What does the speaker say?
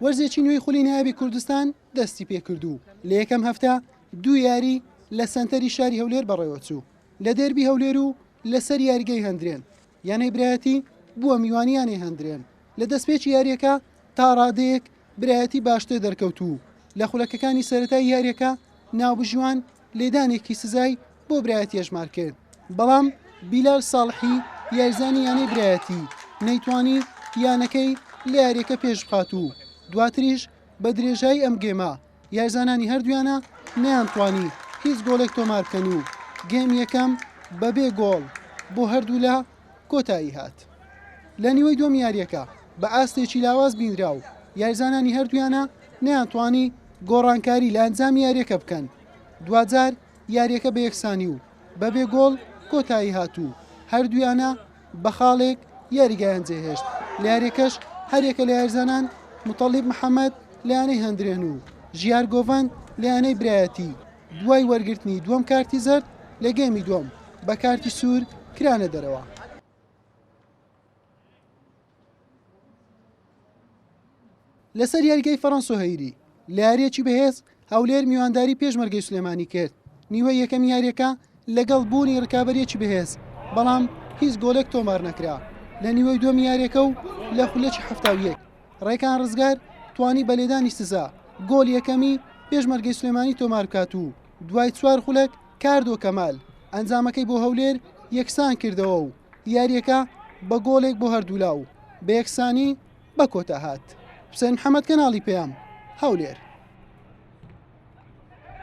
وەرزێکی نوێی خولی نایابی کوردستان دەستی پێکرد و لە یەکەم هەفتە دوو یاری لە سەنتەری شاری هەولێر بەڕێوەچوو لە دێربی هەولێر و لەسەر یاریگەی هەندرێن یانەی برایەتی بووە میوانی یانەی هەندرێن لە دەستپێکی یاریەکە تا ڕادەیەک برایەتی باشتر دەرکەوت و لە خولەکەکانی سەرەتای یاریەکە ناوبژیوان لێدانێکی سزای بۆ برایەتی ئەژمار کرد، بەڵام بیلال ساڵحی یاریزانی یانەی برایەتی نەیتوانی یانەکەی لە یاریەکە پێشبخات و دواتریش بە درێژایی ئەم گێمە یاریزانانی هەردوویانە نەیانتوانی هیچ گۆڵێک تۆمار بکەن و گێم یەکەم بەبێ گۆڵ بۆ هەردوولا کۆتایی هات. لە نیوەی دووەم یارییەکە بە ئاستێکی لاواز بینرا و یاریزانانی هەردوویانە نەیانتوانی گۆڕانکاری لە ئەنجامی یارییەکە بکەن، دواجار یارییەکە بە یەکسانی و بەبێ گۆڵ کۆتایی هات و هەردوویانە بە خاڵێک یاریگایان جێهێشت، لە یارییەکەش هەریەکە لە یاریزانان موتەڵیب محەمەد لە یانەی هەندرێن و ژیار گۆڤەند لە یانەی برایەتی دوای وەرگرتنی دووەم کارتی زەرد لە گێمی دووەم بە کارتی سوور کرانە دەرەوە. لەسەر یاریگای فەرەنسۆ هەیری لە یارییەکی بەهێز هەولێر میوانداری پێشمەرگەی سلێمانی کرد نیوەی یەکەم یاریەکە لەگەڵ بوونی رکابەریەکی بەهێز بەڵام هیچ گۆلێک تۆمار نەکرا لە نیوەی دووەم یاریەکە و لە خولەکی 71 ڕێکان ڕزگار توانی بە لێدانی سزا گۆل یەکەمی پێشمەرگەی سلێمانی تۆمار بکات و دوای چوار خولەک کاردۆ کەمال ئەنجامەکەی بۆ هەولێر یەکسان کردەوە و یارییەکە بە گۆڵێک بۆ هەردوولا و بە یەکسانی بە کۆتا هات. حوسێن محەمەد کەناڵی پەیام، هەولێر.